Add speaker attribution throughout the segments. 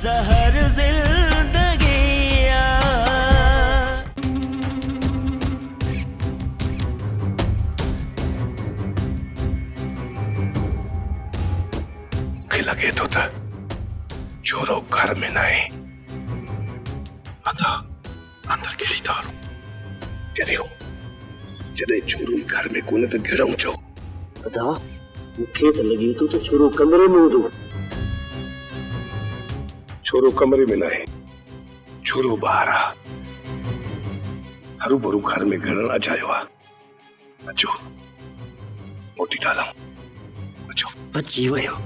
Speaker 1: زهر زندگي آ.
Speaker 2: مون کي لڳي ٿو ته ڇورو گهر ۾ ناهي. ادا اندر گهڙي ٿا هلون. جڏهن هو جڏهن ڇورو ئي گهر ۾ ڪونهي ته گهڙئون ڇو؟
Speaker 3: ادا مون کي ته لڳي ٿو ته ڇورو ڪمري ۾ هوندو.
Speaker 2: ڇورو ڪمري ۾ ناهي. ڇورو ٻاهر آ. هروڀرو گهر ۾ گهڙڻ اجايو آ. اچو موٽي ٿا هلون. اچو.
Speaker 3: بچي ويو.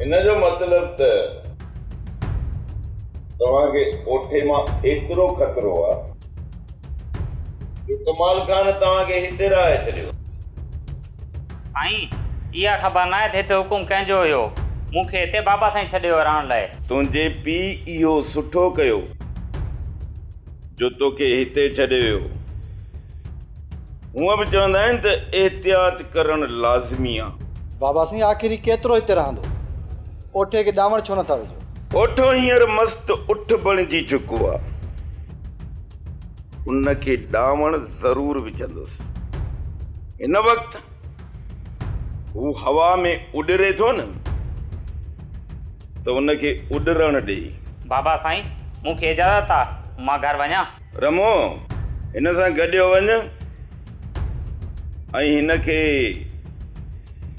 Speaker 4: ان جو مطلب ته توهان کي اوٺي مان ايترو خطرو آ جو ڪمال خان توهان کي هتي رهائي ڇڏيو.
Speaker 5: سائين، اها خبر ناهي ته هتي حڪم ڪنهن جو هيو. مون کي هتي بابا سائين ڇڏيو هو رهڻ لاء.
Speaker 4: تنهنجي پيء اهو سٺو ڪيو جو توکي هتي ڇڏي ويو. هونء به چوندا آهن ته احتياط ڪرڻ لازمي آ.
Speaker 6: بابا سائين آخر هي ڪيترو هتي رهندو؟ اوٺي کي ڏانوڻ ڇو نٿا وجهو؟
Speaker 4: اوٺو هينئر مست اٺ بڻجي چڪو آ. ان کي ڏانوڻ ضرور وجهندس. هن وقت هو هوا ۾ اڏري ٿو نه ته ان کي اڏرڻ ڏي.
Speaker 5: بابا سائين مون کي اجازت آ مان گهر وڃان؟
Speaker 4: رمو، هن سان گڏيو وڃ ۽ هن کي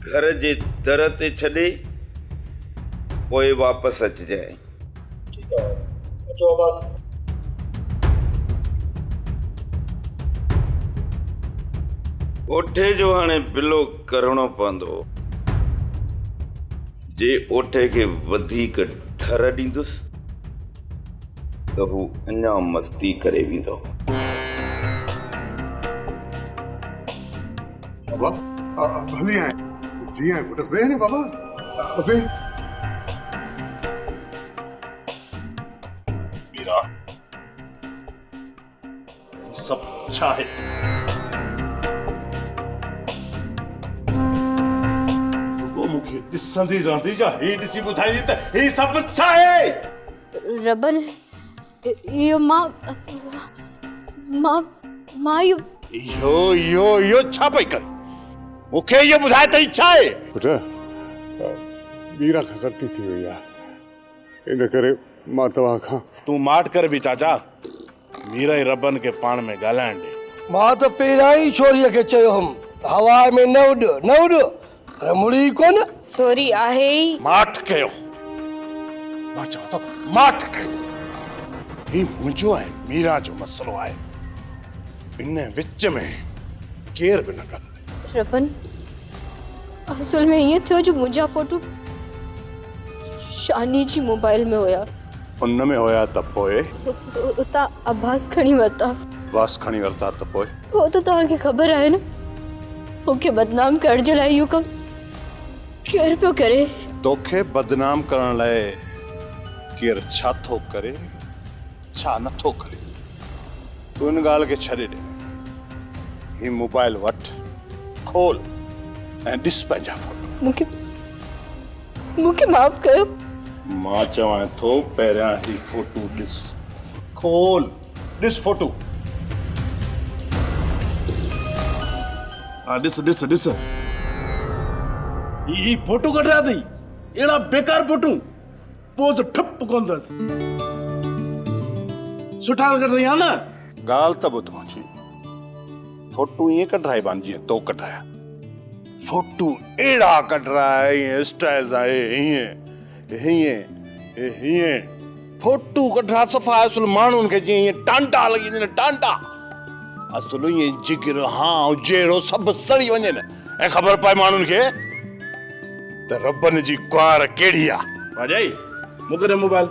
Speaker 4: گهر جي در تي ڇڏي پوء واپس اچجانء.
Speaker 6: ٺيڪ آهي بابا، اچو عباس.
Speaker 4: اوٺي جو هاڻي بلو ڪرڻو پوندو. جي اوٺي کي وڌيڪ ڍر ڏيندس. ته هو اڃا مستي ڪري ويندو.
Speaker 2: بابا ڀلي آئين. جي آئين پٽ ويهه نه بابا ويهه.
Speaker 7: ميرا هي سڀ ڇا آهي؟ رڳو مون کي ڏسندي رهندي يا هي ڏسي ٻڌائيندي ته هي سڀ ڇا آهي؟
Speaker 8: ربن اهو مان مان مان اهو.
Speaker 7: اهو اهو اهو ڇا پئي ڪرين؟ مون کي اهو ٻڌاء ته هي ڇا آهي؟
Speaker 2: پٽ ميرا کان غلطي ٿي وئي آهي ان ڪري مان توهان کان.
Speaker 7: تون ماٺ ڪر به چاچا. مير ۽ ربن کي پاڻ ۾ ڳالهائڻ ڏي.
Speaker 9: مان ته پهريان ئي ڇوريء کي چيو هوم ته هوا ۾ نه اڏ، نه اڏ، پر مڙي ئي ڪونه.
Speaker 10: ڇوري آهي ئي.
Speaker 7: ماٺ ڪيو. مان چوان ٿو ماٺ ڪيو. هي منهنجو ۽ ميران جو مسئلو آهي. ان وچ ۾ ڪير به نه ڳالهائي.
Speaker 8: ربن، اصل ۾ ائين ٿيو جو منهنجا فوٽو شاني جي موبائل ۾ هيا.
Speaker 7: ان ۾ هيا ته پوء؟
Speaker 8: اتان عباس کڻي ورتا.
Speaker 7: عباس کڻي ورتا ته پوء؟
Speaker 8: اهو ته توهان کي خبر آهي نه مون کي بدنام ڪرڻ جي لاء اهو ڪم ڪير پيو ڪري؟
Speaker 7: توکي بدنام ڪرڻ لاء ڪير ڇا ٿو ڪري ڇا نه ٿو ڪري تون ان ڳالهه کي ڇڏي ڏي. هي موبائل وٺ، کول ۽ ڏس پنهنجا فوٽو.
Speaker 8: مون کي مون کي معاف ڪيو.
Speaker 7: مان چوانء ٿو پهريان هي فوٽو ڏس. کول ڏس فوٽو.
Speaker 11: ها ڏس ڏس ڏس. هي هي فوٽو ڪڍرايا اٿئي. اهڙا بيڪار فوٽو. پوء ته ٺپ ڪونه اٿس. سٺا نه ڪڍرائين ها نه.
Speaker 7: ڳالهه ته ٻڌ منهنجي. فوٽو ائين ڪڍرائبا آهن جيئن تو ڪڍرايا. فوٽو اهڙا ڪڍرايا ائين اسٽائل سان هي هيئن هيئن هي هيئن فوٽو ڪڍرا صفا اصل ماڻهن کي جيئن ائين ٽانٽا لڳي وڃن ٽانٽا اصل ائين جگر هانء جهڙو سڀ سڙي وڃن ۽ خبر پئي ماڻهن کي ته ربن جي ڪنوار ڪهڙي آ.
Speaker 11: ڀاڄائي مون کي ڏي موبائل.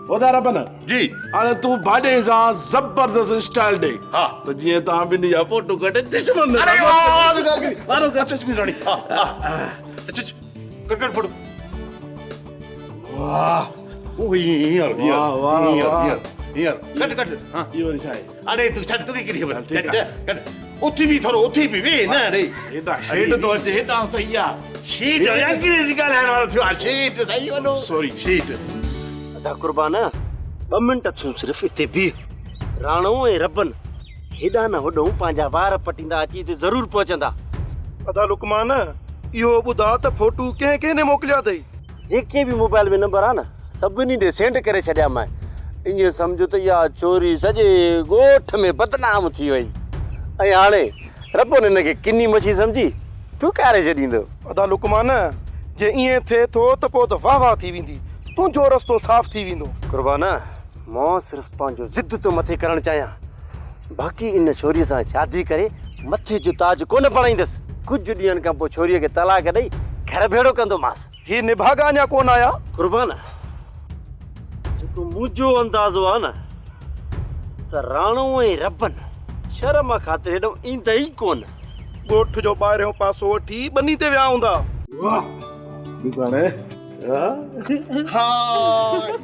Speaker 11: ٻڌاء ربن.
Speaker 7: جي.
Speaker 11: هاڻي تون ڀاڄائي سان زبردست اسٽائل ڏي.
Speaker 7: ها.
Speaker 11: ته جيئن توهان ٻنهي جا فوٽو ڪڍي دشمن نه.
Speaker 7: اري واهه واهه ڳالهه ڪئي. وارو اچ اچ ميراڻي. ها ها اچ اچ ڪڍ ڪڍ فوٽو.
Speaker 11: واهه.
Speaker 7: او هينئر هينئر هينئر هينئر هينئر ڪڍ ڪڍ. ها.
Speaker 11: اهو وري ڇا آهي؟
Speaker 7: اڙي تون ڇڏ توکي ڪهڙي خبر. ڪڍ ڪڍ. اٿي بيهه ٿورو، اٿي بيهه، ويهه نه ڙي.
Speaker 11: هيڏانهن شيٽ ٿو اچي، هيڏانهن صحيح آ.
Speaker 7: شيٽ وري انگريزي ڳالهائڻ وارو ٿيو آ، شيٽ صحيح وڏو.
Speaker 11: سوري شيٽ.
Speaker 3: ادا قربان، ٻه منٽ تون صرف اتي بيهه. راڻو ۽ ربن هيڏانهن نه هوڏانهن پنهنجا وار پٽيندا اچي هتي ضرور پهچندا.
Speaker 10: ادا لقمان، اهو ٻڌاء ته فوٽو ڪنهن ڪنهن ڏي موڪليا اٿئي؟
Speaker 3: جيڪي به موبائل ۾ نمبر آ نه سڀني ڏي سينڊ ڪري ڇڏيا مانء. ائين سمجهه ته اها چوري سڄي ڳوٺ ۾ بدنام ٿي وئي ۽ هاڻي ربن هن کي ڪني مڇي سمجهي ٿوڪاري ڇڏيندو.
Speaker 10: ادا لقمان، جي ائين ٿئي ٿو ته پوء ته واهه واهه ٿي ويندي. تنهنجو رستو صاف ٿي ويندو.
Speaker 3: قربان، مان صرف پنهنجو ضد ٿو مٿي ڪرڻ چاهيان. باقي ان ڇوريء سان شادي ڪري مٿي جو تاج ڪونه بڻائيندس. ڪجهه ڏينهن کان پوء ڇوريء کي طلاق ڏئي گهر ڀيڙو ڪندومانس.
Speaker 10: هي نڀاڳا اڃا ڪونه آيا.
Speaker 3: قربان، جيڪو منهنجو اندازو آ نه ته راڻو ۽ ربن شرم خاطر هيڏانهن ايندا ئي ڪونه.
Speaker 10: ڳوٺ جو ٻاهريون پاسو وٺي ٻني تي ويا هوندا.
Speaker 7: واهه ڏساڻي. ها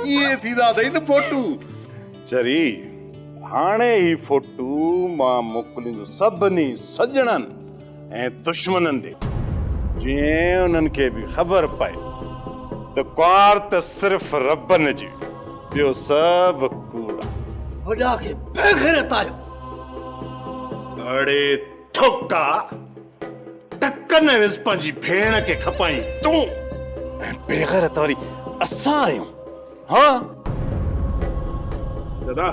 Speaker 7: ائين ٿيندا اٿئي نه فوٽو. چري هاڻي هي فوٽو مان موڪليندس سڀني سڄڻن ۽ دشمنن ڏي، جيئن انهن کي به خبر پئي ته ڪنوار ته صرف ربن جي، ٻيو سڀ ڪوڙ آ.
Speaker 9: وڏا کي بيغيرت آهيو.
Speaker 7: اڙي ٿوڪا، ٽڪن عيوض پنهنجي ڀيڻ کي کپائين تون ۽ بيغيرت وري اسان آهيون. ها؟
Speaker 2: دادا.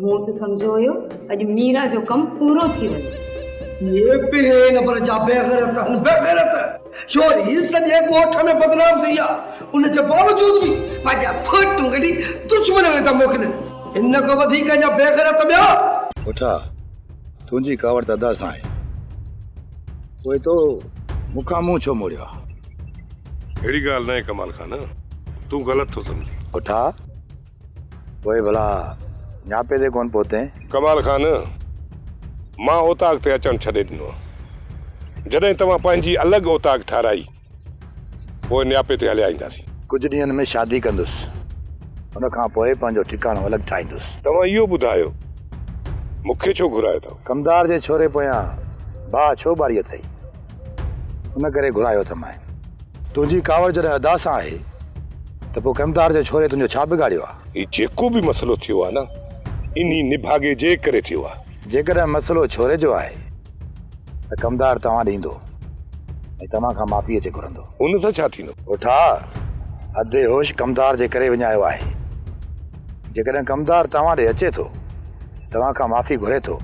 Speaker 12: مون ته سمجهيو هيو اڄ ميرا جو ڪم پورو ٿي ويو.
Speaker 9: اهي پهرين نمبر جا بيغيرت آهن بيغيرت. ڇوري سڄي ڳوٺ ۾ بدنام ٿي آ ان جي باوجود به پنهنجا ڦوٽو ڪڍي دشمنن کي ٿا موڪلين. ان کان وڌيڪ اڃا بيغيرت ٻيا.
Speaker 13: پٺا تنهنجي ڪاوڙ ته ادا سان آهي. پوء تو مون کان منهن ڇو موڙيو آ؟
Speaker 2: اهڙي ڳالهه ناهي ڪمال خان، تون غلط ٿو سمجهين.
Speaker 13: اٺا، پوء ڀلا نياپي تي ڪونه پهتين؟
Speaker 2: ڪمال خان، مان اوطاق تي اچڻ ڇڏي ڏنو آ. جڏهن توهان پنهنجي الڳ اوطاق ٺاهرائي، پوء نياپي تي هليا اينداسين.
Speaker 13: ڪجهه ڏينهن ۾ شادي ڪندس. ان کان پوء پنهنجو ٺڪاڻو الڳ ٺاهيندس.
Speaker 2: توهان اهو ٻڌايو، مون کي ڇو گهرايو اٿو؟
Speaker 13: ڪمدار جي ڇوري پويان باهه ڇو ٻاري اٿئي؟ ان ڪري گهرايو اٿمانء. تنهنجي ڪاوڙ جڏهن ادا سان آهي ته پوء ڪمدار جي ڇوري تنهنجو ڇا بگاڙيو آهي؟
Speaker 2: هي جيڪو به مسئلو ٿيو آهي نه، انهي نڀاڳي جي ڪري ٿيو آهي.
Speaker 13: جيڪڏهن مسئلو ڇوري جو آهي ته ڪمدار توهان ڏي ايندو ۽ توهان کان معافي اچي گهرندو.
Speaker 2: ان سان ڇا ٿيندو؟
Speaker 13: اوٺا، اڌ هوش ڪمدار جي ڪري وڃايو آهي. جيڪڏهن ڪمدار توهان ڏي اچي ٿو، توهان کان معافي گهري ٿو،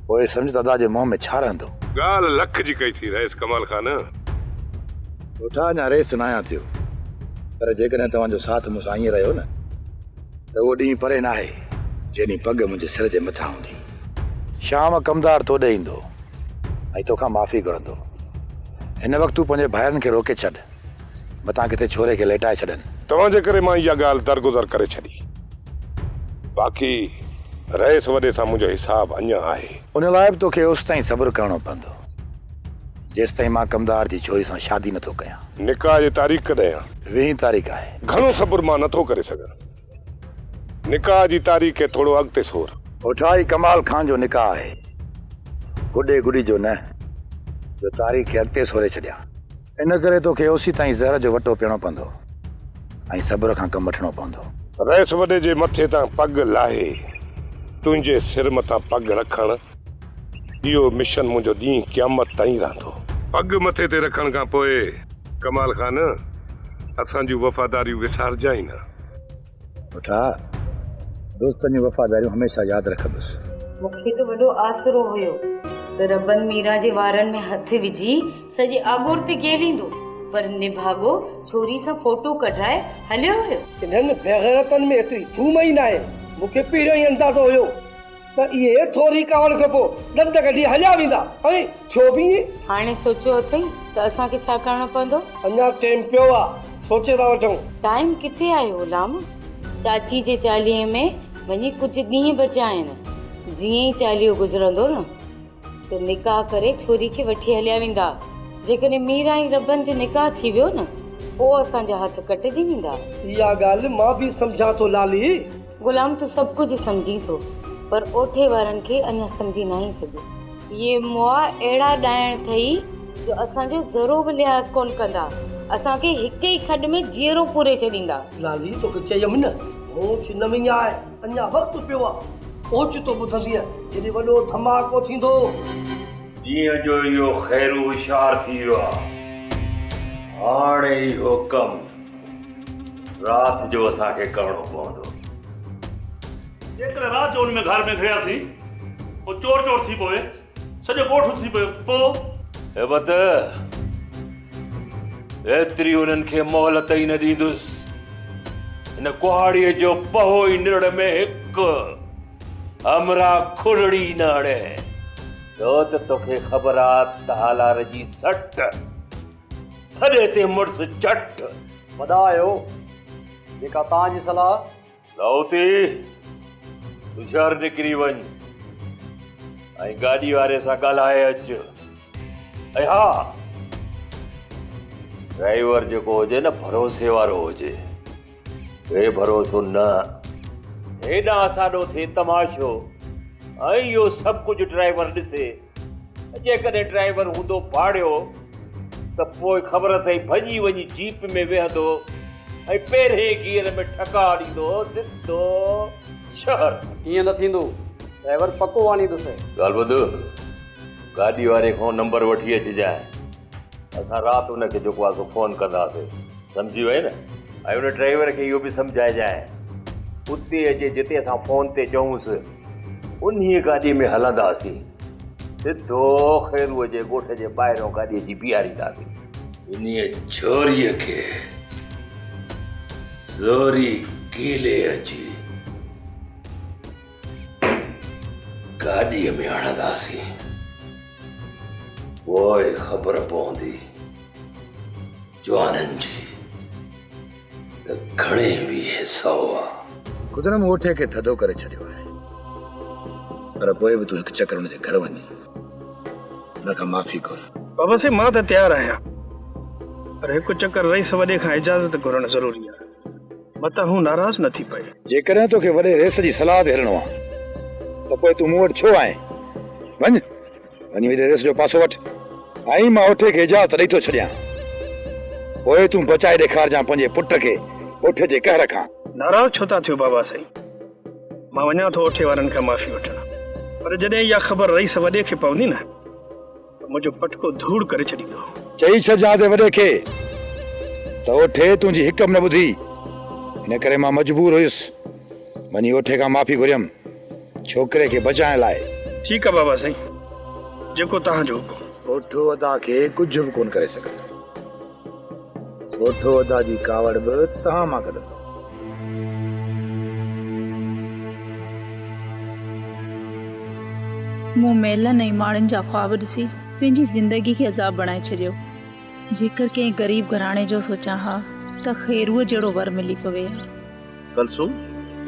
Speaker 13: پوء سمجهه ته ادا جي منهن ۾ ڇا رهندو؟
Speaker 2: ڳالهه لک جي ڪئي ٿي رئيس ڪمال خان.
Speaker 13: اوٺا، اڃا رئيس ناهيان ٿيو، پر جيڪڏهن توهان جو ساٿ مون سان ائين رهيو نه ته اهو ڏينهن پري ناهي، جنهن ڏينهن پڳ منهنجي سر جي مٿان هوندي. شام ڪمدار تو ڏي ايندو ۽ توکان معافي گهرندو. هن وقت تون پنهنجي ڀائرن کي روڪي ڇڏ، متان ڪٿي ڇوري کي ليٽائي ڇڏن.
Speaker 2: توهان جي ڪري مان اها ڳالهه درگذر ڪري ڇڏي. باقي رئيس وڏي سان منهنجو حساب اڃا آهي.
Speaker 13: ان لاء به توکي اوستائين صبر ڪرڻو پوندو، جيستائين مان ڪمدار جي ڇوري سان شادي نٿو ڪيان.
Speaker 2: نڪاح جي تاريخ ڪڏهن آ؟
Speaker 13: ويهين تاريخ آهي.
Speaker 2: گهڻو صبر مان نٿو ڪري سگهان. نڪاح جي تاريخ کي ٿورو اڳتي سور.
Speaker 13: اوٺائي ڪمال خان جو نڪاح آهي. گڏي گڏي جو نه، جو تاريخ کي اڳتي سوري ڇڏيان. ان ڪري توکي اوسيتائين زهر جو وٽو پيئڻو پوندو ۽ صبر کان ڪم وٺڻو پوندو.
Speaker 2: رئيس وڏي جي مٿي تان پڳ لاهي تنهنجي سر مٿان پڳ رکڻ، اهو مشن منهنجو ڏينهن قيامت تائين رهندو. پڳ مٿي تي رکڻ کان پوء ڪمال خان، اسان جون وفاداريون وسارجانء ئي نه.
Speaker 13: پٺا، دوستن جون وفاداريون هميشه ياد رکندس.
Speaker 12: مون کي ته وڏو آسرو هيو ته ربن ميران جي وارن ۾ هٿ وجهي سڄي آڳور تي گهيليندو، پر نڀاڳو ڇوري سان فوٽو ڪڍرائي هليو ويو.
Speaker 9: انهن بيغيرتن ۾ ايتري ٿوم ئي ناهي. مون کي پهريون ئي اندازو هيو ته اهي ٿوري ڪاوڙ کان پوء ڏند ڪڍي هليا ويندا ۽ ٿيو به ائين.
Speaker 12: هاڻي سوچيو اٿئي ته اسان کي ڇا ڪرڻو پوندو؟
Speaker 9: اڃا ٽيم پيو آ، سوچي ٿا وٺون.
Speaker 12: ٽائيم ڪٿي آهي غلام؟ چاچي جي چاليهي ۾ وڃي ڪجهه ڏينهن بچيا آهن. جيئن ئي چاليهو گذرندو نه ته نڪاح ڪري ڇوري کي وٺي هليا ويندا. جيڪڏهن ميرا ۽ ربن جو نڪاح ٿي ويو نه پوء اسان جا هٿ ڪٽجي ويندا.
Speaker 9: اها ڳالهه مان به سمجهان ٿو لالي.
Speaker 12: غلام تون سڀ ڪجهه سمجهين ٿو پر اوٺي وارن کي اڃا سمجهي ناهين سگهيو. اهي مئا اهڙا ڏائڻ ٿئي جو اسان جو ذرو به لحاظ ڪونه ڪندا. اسان کي هڪ ئي کڏ ۾ جيئرو پوري ڇڏيندا.
Speaker 9: لالي توکي چيم نه هوش نه وڃاء اڃا وقت پيو آ. اوچتو ٻڌندينء جيڏي وڏو ڌماڪو ٿيندو.
Speaker 14: ڏينهن جو اهو خيرو هوشيار ٿي ويو آ. هاڻي اهو ڪم رات جو اسان کي ڪرڻو پوندو.
Speaker 11: جيڪڏهن رات جو ان ۾ گهر ۾ گهڙياسين، پوء چور چور ٿي پوي، سڄو ڳوٺ اٿي پيو، پوء؟
Speaker 14: هيبت، ايتري انهن کي مهلت ئي نه ڏيندس. هن ڪهاڙيء جو پهو ئي نرڙ ۾ هڪ همراهه کڙڙي نه هڻي. ڇو ته توکي خبر آ ته هالار جي سٽ، ٿڏي تي مڙس چٽ.
Speaker 6: وڏا آهيو، جيڪا توهان جي صلاح.
Speaker 14: لاهوتي، تون شهر نڪري وڃ ۽ گاڏي واري سان ڳالهائي اچ ۽ ها ڊرائيور جيڪو هجي نه ڀروسي وارو هجي، بي ڀروسو نه. هيڏانهن اسان ڏو ٿئي تماشو ۽ اهو سڀ ڪجهه ڊرائيور ڏسي. جيڪڏهن ڊرائيور هوندو ڀاڙيو ته پوء خبر اٿئي ڀڄي وڃي جيپ ۾ ويهندو ۽ پهرين گيئر ۾ ٺڪاء ڏيندو سڌو شهر.
Speaker 6: ائين نه ٿيندو، ڊرائيور پڪو آڻيندس.
Speaker 14: ڳالهه ٻڌ، گاڏي واري کان نمبر وٺي اچجانء، اسان رات ان کي جيڪو آهي سو فون ڪنداسين، سمجهي وئين نه؟ ۽ ان ڊرائيور کي اهو به سمجهائجانء، اتي اچي جتي اسان فون تي چئونس. انهيء گاڏيء ۾ هلنداسين. سڌو خيروء جي ڳوٺ جي ٻاهريون گاڏي اچي بيهارينداسين. انهيء ڇوريء کي زوري گهلي اچي گاڏيء ۾ هڻنداسين. پوء خبر پوندي جوانن جي. ته گهڻي ويهه سئو آ.
Speaker 13: خدرم اوٺي کي ٿڌو ڪري ڇڏيو آهي. پر پوء به تون هڪ چڪر ان جي گهر وڃي ان کان معافي گهر.
Speaker 15: بابا سائين مان ته تيار آهيان پر هڪ چڪر رئيس وڏي کان اجازت گهرڻ ضروري آهي متان هو ناراض نه ٿي پئي.
Speaker 13: جيڪڏهن توکي وڏي رئيس جي صلاح تي هلڻو آهي ته پوء تون مون وٽ ڇو آئين؟ وڃ وڃي وڏي ريس جو پاسو وٺ ۽ مان اوٺي کي اجازت ڏئي ٿو ڇڏيان. پوء تون بچائي ڏيکارجان پنهنجي پٽ کي اوٺي جي قهر کان.
Speaker 15: ناراض ڇو ٿا ٿيو بابا سائين؟ مان وڃان ٿو اوٺي وارن کان معافي وٺڻ. پر جڏهن اها خبر رئيس وڏي کي پوندي نه ته منهنجو پٽڪو ڌوڙ ڪري ڇڏيندو.
Speaker 13: چئي ڇڏجان تي وڏي کي ته اوٺي تنهنجي هڪ به نه ٻڌي. ان ڪري مان مجبور هيس. وڃي اوٺي کان معافي گهريم. ڇوڪري کي بچائڻ لاء.
Speaker 15: ٺيڪ آ بابا سائين جيڪو توهان جو حڪم.
Speaker 13: اوٺو ادا کي ڪجهه به ڪونه ڪري سگهندو. اوٺو ادا جي ڪاوڙ به توهان مان ڪڍندو.
Speaker 16: مون محلن ۽ ماڙين جا خواب ڏسي پنهنجي زندگي کي عذاب بڻائي ڇڏيو. جيڪر ڪنهن غريب گهراڻي جو سوچان ها ته خيروء جهڙو ور ملي پوي ها.
Speaker 11: ڪلثوم،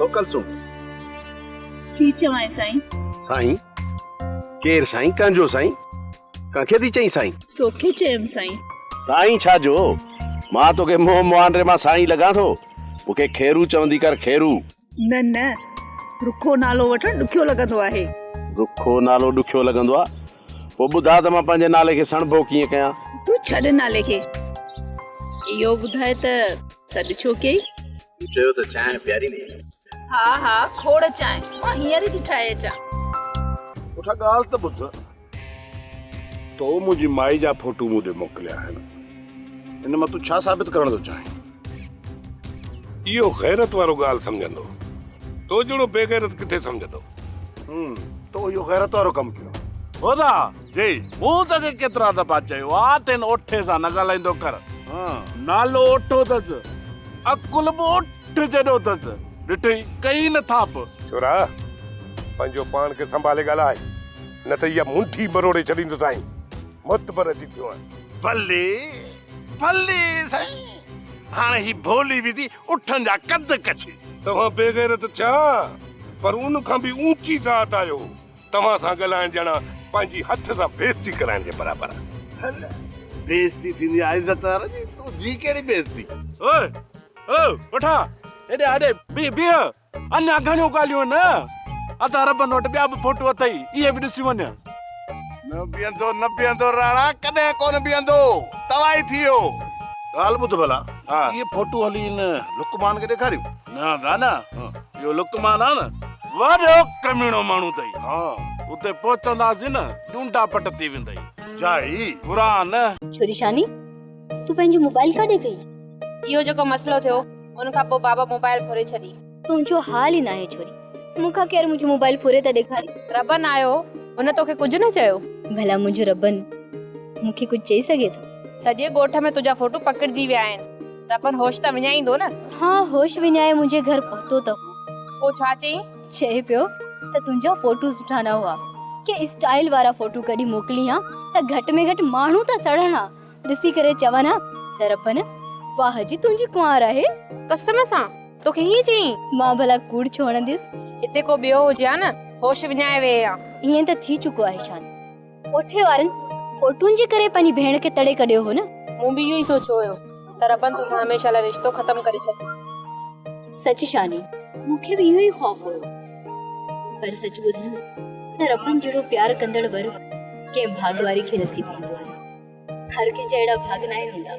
Speaker 11: او ڪلثوم.
Speaker 16: جي چوانء سائين.
Speaker 11: سائين؟ ڪير سائين؟ ڪنهن جو سائين؟ ڪنهن کي ٿي چئين سائين؟
Speaker 16: توکي چيم سائين.
Speaker 11: سائين ڇا جو؟ مان توکي منهن مهانڊي مان سائين لڳان ٿو؟ مون کي خيرو چوندي ڪر خيرو.
Speaker 16: نه نه، رکو نالو وٺڻ ڏکيو لڳندو آهي.
Speaker 11: رکو نالو ڏکيو لڳندو آ؟ پوء ٻڌاء ته مان پنهنجي نالي کي سڻڀو ڪيئن ڪيان؟
Speaker 16: تون ڇڏ نالي کي. اهو ٻڌاء ته سڏ ڇو ڪيئي؟
Speaker 11: مون چيو ته چانهه پياريندين؟
Speaker 16: ها ها کوڙ چانهه، مان هينئر ئي ٿي ٺاهي اچان.
Speaker 7: پٺا ڳالهه ته ٻڌ. تو منهنجي مائي جا فوٽو مون ڏي موڪليا آهن. ان مان تون ڇا ثابت ڪرڻ ٿو چاهين؟
Speaker 2: اهو غيرت وارو ڳالهه سمجهندو. تو جهڙو بي غيرت ڪٿي سمجهندو.
Speaker 7: هم، تو اهو غيرت وارو ڪم ڪيو.
Speaker 11: هودا، جي، مون توکي ڪيترا دفعا چيو آ ته هن اوٺي سان نه ڳالهائيندو ڪر. نالو اوٺو اٿس، عقل به اٺ جيڏو اٿس. ڏٺئي، ڪئي نه ٿاپ.
Speaker 2: ڇورا، پنهنجو پاڻ کي سنڀالي ڳالهاء، نه ته اها منڍي مروڙي ڇڏيندوسانء. معتبر اچي ٿيو آهين.
Speaker 7: ڀلي، ڀلي سائين، هاڻي هي ڀولي به ٿي اٺن جا قد ڪڇي.
Speaker 2: توهان بي غيرت ڇا، پر ان کان به اونچي ذات آهيو. توهان سان ڳالهائڻ ڄڻا پنهنجي هٿ سان بيعزتي ڪرائڻ جي برابر آهي.
Speaker 11: بيعزتي ٿيندي آ عزت وارن جي، تنهنجي ڪهڙي بيعزتي؟ اوئي او وٺا هيڏي هيڏي بيهه بيهه اڃا گهڻيون ڳالهيون آهن. ادا ربن وٽ ٻيا به فوٽو اٿئي، اهي به ڏسي وڃ.
Speaker 7: نه بيهندو نه بيهندو راڻا ڪڏهن ڪونه بيهندو توائي ٿي ويو. ڳالهه ٻڌ ڀلا اهي فوٽو هلي هن لقمان کي ڏيکاريون.
Speaker 11: نه ادا نه اهو لقمان آ نه وڏو ڪميڻو ماڻهو اٿئي. اتي پهچنداسين نه ڊونڊا پٽ ٿي ويندئي.
Speaker 7: جائي.
Speaker 11: قرآن.
Speaker 8: ڇوري شاني تون پنهنجو موبائل ڪاڏي ڪئي؟
Speaker 17: اهو جيڪو مسئلو ٿيو ان کان پوء بابا موبائل ڦري ڇڏي.
Speaker 8: تنهنجو حال ئي ناهي ڇوري. مون کان ڪير منهنجو موبائل ڦري ته ڏيکاري.
Speaker 17: ربن آيو هو، هن توکي ڪجهه نه چيو؟
Speaker 8: ڀلا منهنجو ربن مون کي ڪجهه چئي سگهي ٿو؟
Speaker 17: سڄي ڳوٺ ۾ تنهنجا فوٽو پڪڙجي ويا آهن. ربن هوش ته وڃائيندو نه؟
Speaker 8: ها هوش وڃائي منهنجي گهر پهتو ته هو.
Speaker 17: پوء ڇا چيائين؟
Speaker 8: چئي پيو ته تنهنجا فوٽو سٺا نه هئا. ڪي اسٽائيل وارا فوٽو ڪڍي موڪلين ها ته گهٽ ۾ گهٽ ماڻهو ته سڙن ها. ڏسي ڪري چون ها ته ربن واهه جي تنهنجي ڪنوار آهي.
Speaker 17: قسم سان توکي ائين چيائين؟
Speaker 8: مان ڀلا ڪوڙ ڇو هڻنديس؟
Speaker 17: هتي ڪو ٻيو هجي ها نه هوش وڃائي ويهي ها.
Speaker 8: ائين ته ٿي چڪو آهي شان. اوٺي وارن فوٽن جي ڪري پنهنجي ڀيڻ کي تڙي ڪڍيو هو نه.
Speaker 17: مون به اهو ئي سوچيو هيو ته ربن توسان هميشه لاء رشتو ختم ڪري ڇڏيو.
Speaker 8: سچ شاني مون کي به اهو ئي خوف هيو. پر سچ ٻڌايان ته ربن جهڙو پيار ڪندڙ ور ڪنهن ڀاڳ واري کي نصيب ٿيندو آهي. هر ڪنهن جا اهڙا ڀاڳ ناهن هوندا.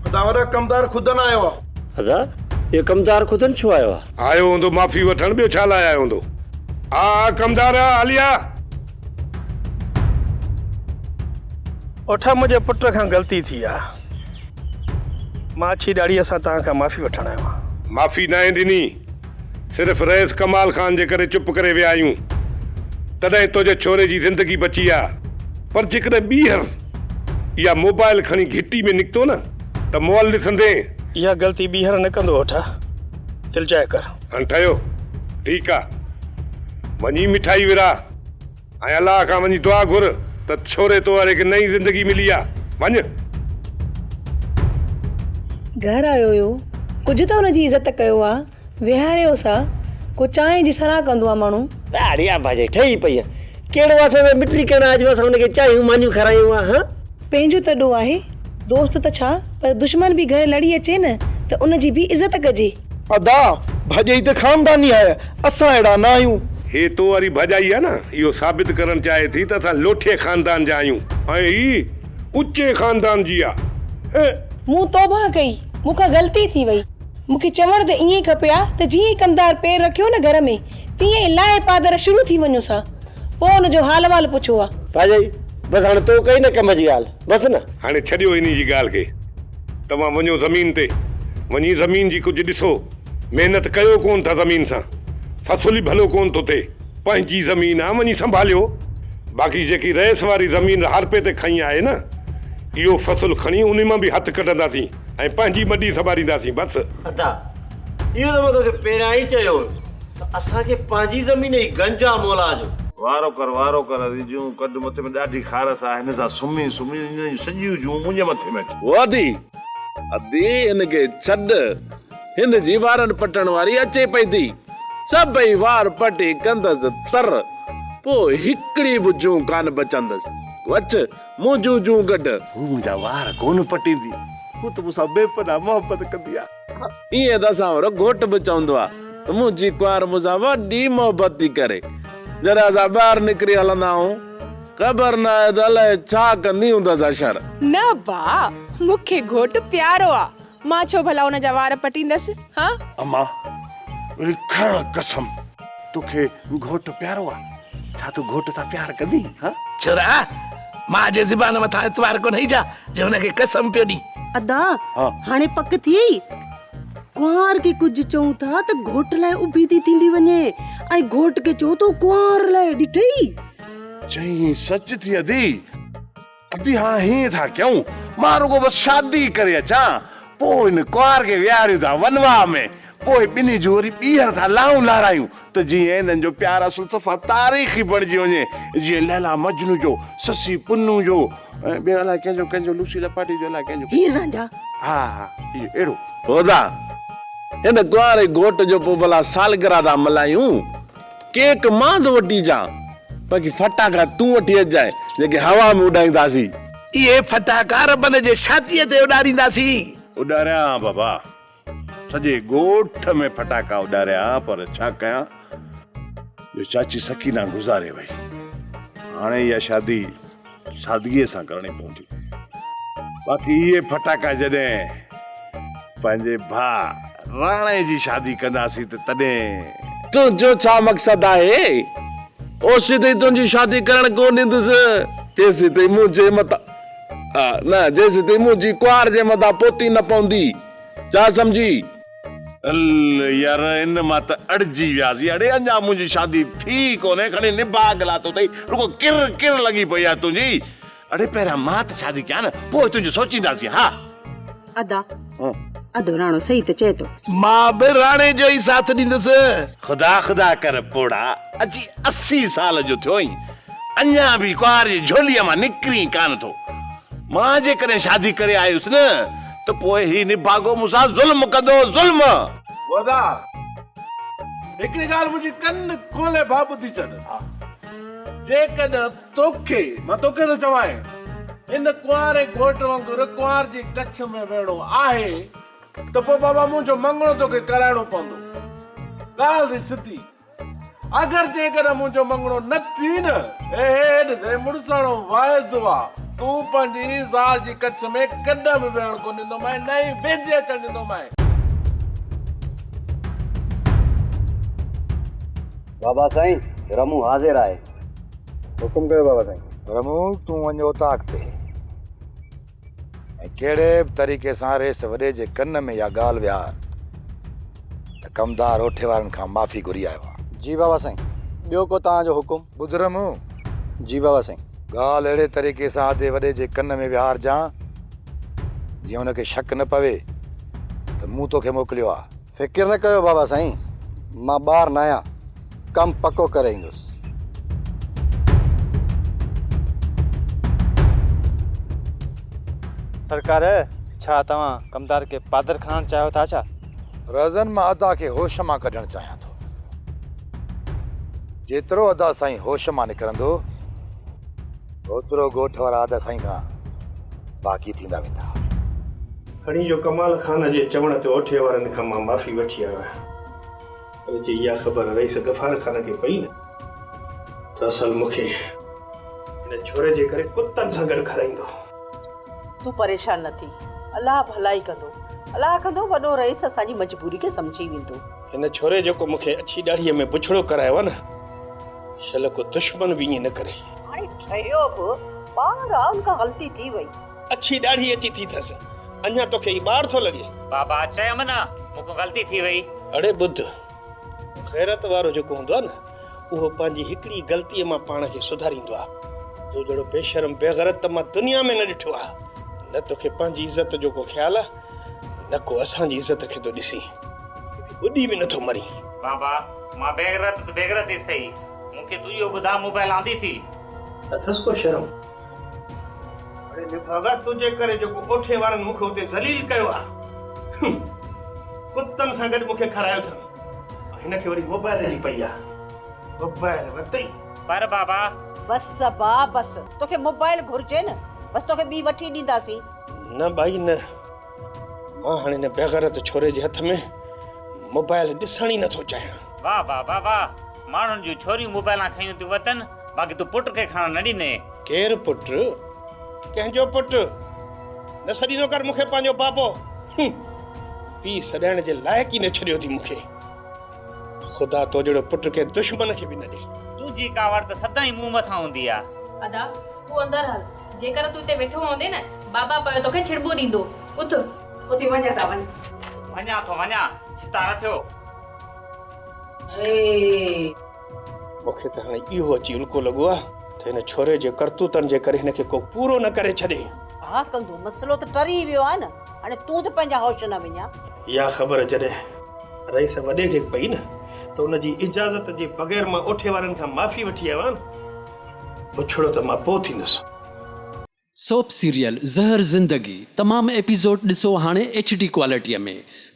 Speaker 10: ادا وڏا ڪمدار خودن آيو آ.
Speaker 3: ادا اهو ڪمدار خودن ڇو آيو آ؟
Speaker 2: آيو هوندو معافي وٺڻ ٻيو ڇا لاء آيو هوندو. آ آ ڪمدار آ هلي آ.
Speaker 15: اوٺا منهنجي پٽ کان غلطي ٿي آ. مان اڇي ڏاڙهيء سان توهان کان معافي وٺڻ آيو آهيان.
Speaker 2: معافي ناهي ڏني. صرف رئيس ڪمال خان جي ڪري چپ ڪري ويا آهيون، تڏهن تنهنجي ڇوري جي زندگي بچي آ، پر جيڪڏهن ٻيهر اها موبائل کڻي گهٽي ۾ نڪتو نه ته مئل ڏسندين.
Speaker 15: اها غلطي ٻيهر نه ڪندو هوٺا، دلجاء ڪر.
Speaker 2: هاڻ ٺهيو، ٺيڪ آ، وڃي مٺائي ورهاء. ۽ الله کان وڃي دعا گهر ته ڇوري تو واري کي نئين زندگي ملي آ. وڃ.
Speaker 18: گهر آيو هيو، ڪجهه ته ان جي عزت ڪيو ها، ويهاريوس ها، ڪو چانهه جي سراهه ڪندو آ ماڻهو.
Speaker 3: اڙي ابا جي ٺهي پئي آ. ڪهڙو اسان ۾ مٽي ڪرڻ آ جو اسان ان کي چانهيون مانيون کارايون ها هان.
Speaker 18: پنهنجو ته ڏوهه آهي، دوست ته ڇا پر دشمن به گهر لڙي اچي نه ته ان جي به عزت ڪجي.
Speaker 10: ادا ڀاڄائي ته خانداني آهي اسان اهڙا نه آهيون.
Speaker 2: هي تو واري ڀاڄائي آهي نه اهو ثابت ڪرڻ چاهي ٿي ته اسان لوٺي خاندان جا آهيون ۽ هي اچي خاندان جي آ هه.
Speaker 18: مون توبهه ڪئي، مون کان غلطي ٿي وئي. مون کي چوڻ ته ائين کپي ها ته جيئن ئي ڪمدار پير رکيو نه گهر ۾ تيئن ئي لاهي پادر شروع ٿي وڃوس ها. پوء ان جو حال احوال پڇو ها.
Speaker 3: ڀاڄائي، بس هاڻي تو ڪئي نه ڪم جي ڳالهه، بس نه.
Speaker 2: هاڻي ڇڏيو انهي جي ڳالهه کي. توهان وڃو زمين تي، وڃي زمين جي ڪجهه ڏسو، محنت ڪيو ڪونه ٿا زمين سان، فصل ئي ڀلو ڪونه ٿو ٿئي، پنهنجي زمين آ وڃي سنڀاليو، باقي جيڪي رئيس واري زمين هارپي تي کنئي آهي نه، اهو فصل کڻي انهي مان به هٿ ڪڍنداسين ۽ پنهنجي مڏي سنڀالينداسين بس.
Speaker 3: ادا، اهو ته مان توکي پهريان ئي چيو هيو ته اسان کي پنهنجي زمين ئي گنج آ مولا جو.
Speaker 7: وارو ڪر وارو ڪر ادي جون ڪڍ مٿي ۾ ڏاڍي خارس آ هن سان سمهي سمهي هن جون سڄيون جون منهنجي مٿي ۾ اچي.
Speaker 11: او ادي ادي هن کي ڇڏ هن جي وارن پٽڻ واري اچي پئي ٿي سڀئي وار پٽي ڪندس تر پوء هڪڙي به جون ڪانه بچندس وڇ منهنجون جون ڪڍ.
Speaker 7: هو منهنجا وار ڪونه پٽيندي هو ته مون سان بي پناهه محبت ڪندي آ.
Speaker 11: ائين ته اسان وارو گهوٽ به چوندو آ ته منهنجي ڪنوار مون سان وڏي محبت ٿي ڪري. جڏهن اسان ٻاهر نڪري هلندا آهيون، خبر ناهي ته الائي ڇا ڪندي هوندس اشر.
Speaker 19: نه با، مون کي گهوٽ پيارو آ، مان ڇو ڀلا ان جا وار پٽيندس، ها؟
Speaker 7: اما، وري کڻ قسم، توکي گهوٽ پيارو آ، ڇا تون گهوٽ سان پيار ڪندين، ها؟
Speaker 20: ڇورا، ماء جي زبان مٿان اعتبار ڪونهي ڇا جو هن کي قسم پيو ڏين؟
Speaker 21: ادا، هاڻي پڪ ٿي وئي؟ ڪنوار کي ڪجهه چئون ٿا ته گهوٽ لاء اڀي ٿي ٿيندي وڃي ۽ گهوٽ کي چئون ته ڪنوار لاء ڏٺئي؟
Speaker 7: چئين سچ ٿي ادي. ادي هاڻ هيئن ٿا ڪيون، مان رڳو بس شادي ڪري اچان، پوء هن ڪنوار کي ويهاريون ٿا ونواهه ۾، پوء ٻنهي جون وري ٻيهر ٿا لائون لارايون ته جيئن هنن جو پيار اصل صفا تاريخي بڻجي وڃي، جيئن ليلا مجنون جو، سسي پنهون جو ۽ ٻيو الائي ڪنهن جو ڪنهن جو لوسي لپاٽي جو الائي ڪنهن جو.
Speaker 21: هير رانجها.
Speaker 7: ها ها اهو اهڙو.
Speaker 11: هودا، هن ڪنواري گهوٽ جو پوء ڀلا سالگرهه ٿا ملهايون، ڪيڪ مان ٿو وٺي اچان. باقي ڦٽاڪا تون وٺي اچجانء، جيڪي هوا ۾ اڏائينداسين.
Speaker 20: اهي ڦٽاڪا ربن جي شاديء تي اڏارينداسين.
Speaker 7: اڏاريان ها بابا، سڄي ڳوٺ ۾ ڦٽاڪا اڏاريان ها، پر ڇا ڪيان جو چاچي سڪينه گذاري وئي. هاڻي اها شادي سادگيء سان ڪرڻي پوندي. باقي اهي ڦٽاڪا جڏهن پنهنجي ڀاء راڻي جي شادي ڪنداسين ته تڏهن.
Speaker 11: تنهنجو ڇا مقصد آهي؟ اوسيتائين تنهنجي شادي ڪرڻ ڪونه ڏيندس، جيسيتائين منهنجي متان نه، جيسيتائين منهنجي ڪنوار جي متان پوتي نه پوندي. ڇا سمجهي؟
Speaker 7: ال يار ان مان ته اڙجي وياسين. اڙي اڃا منهنجي شادي ٿي ئي ڪونهي، کڻي نڀاڳ لاتو اٿئي، رڳو ڪر ڪر لڳي پئي آهي تنهنجي. اڙي پهريان مان ته شادي ڪيان نه، پوء تنهنجو سوچينداسين، ها.
Speaker 21: ادا، ادو راڻو صحيح ته چئي ٿو.
Speaker 20: مان به راڻي جو ئي ساٿ ڏيندس.
Speaker 7: خدا خدا ڪر پوڙها، اچي 80 سال جو ٿيو آهين، اڃا به ڪنوار جي جهوليء مان نڪرين ڪانه ٿو. مان جيڪڏهن شادي ڪري آيس نه ته پوء هي نڀاڳو مون سان ظلم ڪندو، ظلم!
Speaker 11: ادا، هڪڙي ڳالهه منهنجي ڪن کولي ڀاء ٻڌي ڇڏ. جيڪڏهن توکي، مان توکي ٿو چوانء، هن ڪنواري گهوٽ وانگر ڪنوار جي ڪڇ ۾ ويهڻو آهي ته پوء بابا منهنجو مڱڻو توکي ڪرائڻو پوندو. ڳالهه ٿي سڌي. اگر جيڪڏهن منهنجو مڱڻو نه ٿي نه، هي هي ڏس، هي مڙساڻو واعدو آ، تون پنهنجي زال جي ڪڇ ۾ ڪڏهن به ويهڻ ڪونه ڏيندومانء، نه ئي ويجهي اچڻ ڏيندومانء.
Speaker 1: بابا سائين، رمون حاضر آهي.
Speaker 6: حڪم ڪيو بابا سائين.
Speaker 13: رمون، تون وڃ اوطاق تي ۽ ڪهڙي به طريقي سان ريس وڏي جي ڪن ۾ اها ڳالهه ويهار ته ڪمدار اوٺي وارن کان معافي گهري آيو آهي.
Speaker 6: جي بابا سائين، ٻيو ڪو توهان جو حڪم؟
Speaker 13: ٻڌ رمون.
Speaker 6: جي بابا سائين.
Speaker 13: ڳالهه اهڙي طريقي سان ادي وڏي جي ڪن ۾ ويهارجان جيئن هن کي شڪ نه پوي ته مون توکي موڪليو آهي.
Speaker 6: فڪر نه ڪيو بابا سائين، مان ٻار ناهيان، ڪم پڪو ڪري ايندس.
Speaker 22: سرڪار، ڇا توهان ڪمدار کي پادر کڻائڻ چاهيو ٿا ڇا؟
Speaker 13: رهزن، مان ادا کي هوش مان ڪڍڻ چاهيان ٿو. جيترو ادا سائين هوش مان نڪرندو، اوترو ڳوٺ وارا ادا سائين کان باغي ٿيندا ويندا.
Speaker 15: کڻي جو ڪمال خان جي چوڻ تي اوٺي وارن کان مان معافي وٺي آيو آهيان پر جي اها خبر رئيس غفار خان کي پئي نه ته اصل مون کي هن ڇوري جي ڪري ڪتن سان گڏ کارائيندو.
Speaker 23: تون پريشان نه ٿي الله ڀلائي ڪندو. الله ڪندو وڏو رئيس اسان جي مجبوري کي سمجهي ويندو.
Speaker 15: هن ڇوري جيڪو مون کي اڇي ڏاڙهيء ۾ بڇڙو ڪرايو آهي نه شل ڪو دشمن به ائين نه ڪري.
Speaker 23: هاڻي ٺهيو به ٻار آ ان کان غلطي ٿي وئي.
Speaker 15: اڇي ڏاڙهي اچي ٿي ٿس. اڃا توکي هي ٻار ٿو لڳي.
Speaker 5: بابا چيم نه مون کان غلطي ٿي وئي.
Speaker 15: اڙي ٻڌ، غيرت وارو جيڪو هوندو آهي نه، اهو پنهنجي هڪڙي غلطيء مان پاڻ کي سڌاريندو آهي. تو جهڙو بيشرم بيغيرت ته مان دنيا ۾ نه ڏٺو آهي. نه توکي پنهنجي عزت جو ڪو خيال آهي، نه ڪو اسان جي عزت کي ٿو ڏسين. ڪٿي ٻڏي به نٿو مرين.
Speaker 5: بابا مان بيغيرت ته بيغيرت ئي سهي، مون کي تون اهو ٻڌاء موبائل آندي ٿي؟
Speaker 15: اٿس ڪو شرم؟ اڙي نڀاڳا تنهنجي ڪري جيڪو اوٺي وارن مون کي اتي ذليل ڪيو آ. ڪتن سان گڏ مون کي کارايو اٿن ۽ هن کي وري موبائل جي پئي آ. موبائل ورتئي.
Speaker 5: پر بابا.
Speaker 23: بس ابا بس توکي موبائل گهرجي نه بس توکي ٻي وٺي ڏينداسين.
Speaker 15: نه ڀائي نه مان هاڻي هن بيغيرت ڇوري جي هٿ ۾ موبائل ڏسڻ ئي نٿو چاهيان.
Speaker 5: واه بابا واه ماڻهن جون ڇوريون موبائلان کنيون ٿيون وتن باقي تون پٽ کي کڻڻ نه ڏيندين.
Speaker 15: ڪير پٽ؟ ڪنهن جو پٽ؟ نه سڏيندو ڪر مون کي پنهنجو بابو. هون! پيء سڏائڻ جي لائق ئي نه ڇڏيو ٿي مون کي. خدا تو جهڙو پٽ ڪنهن دشمن کي به نه ڏي.
Speaker 5: تنهنجي ڪاوڙ ته سدائين مون مٿان هوندي آ.
Speaker 17: ادا، تون اندر هل. جيڪر تون هتي ويٺو هوندين نه، بابا پيو توکي ڇڙٻون ڏيندو. اٿ.
Speaker 23: اٿي وڃ ادا وڃ.
Speaker 5: وڃان ٿو وڃان، ڇتا نه ٿيو.
Speaker 23: اي.
Speaker 15: مون کي ته هاڻي اهو اچي الڪو لڳو آهي ته هن ڇوري جي ڪرتوتن جي ڪري هن کي ڪو پورو نه ڪري ڇڏي.
Speaker 23: ها ڪندو، مسئلو ته ٽري ويو آهي نه، هاڻي تون ته پنهنجا هوش نه وڃاء.
Speaker 15: اها خبر جڏهن رئيس وڏي کي پئي نه ته ان جي اجازت جي بغير مان اوٺي وارن کان معافي وٺي آيو آهيان نه، بڇڙو ته مان پوء ٿيندس.
Speaker 24: سوپ سيريل زهر زندگي تمام ايپيسوڊ ڏسو هاڻي ايڇ ڊي ڪوالٽي ۾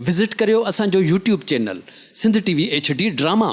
Speaker 24: وزٽ ڪريو اسان جو YouTube channel Sindh T V H D drama.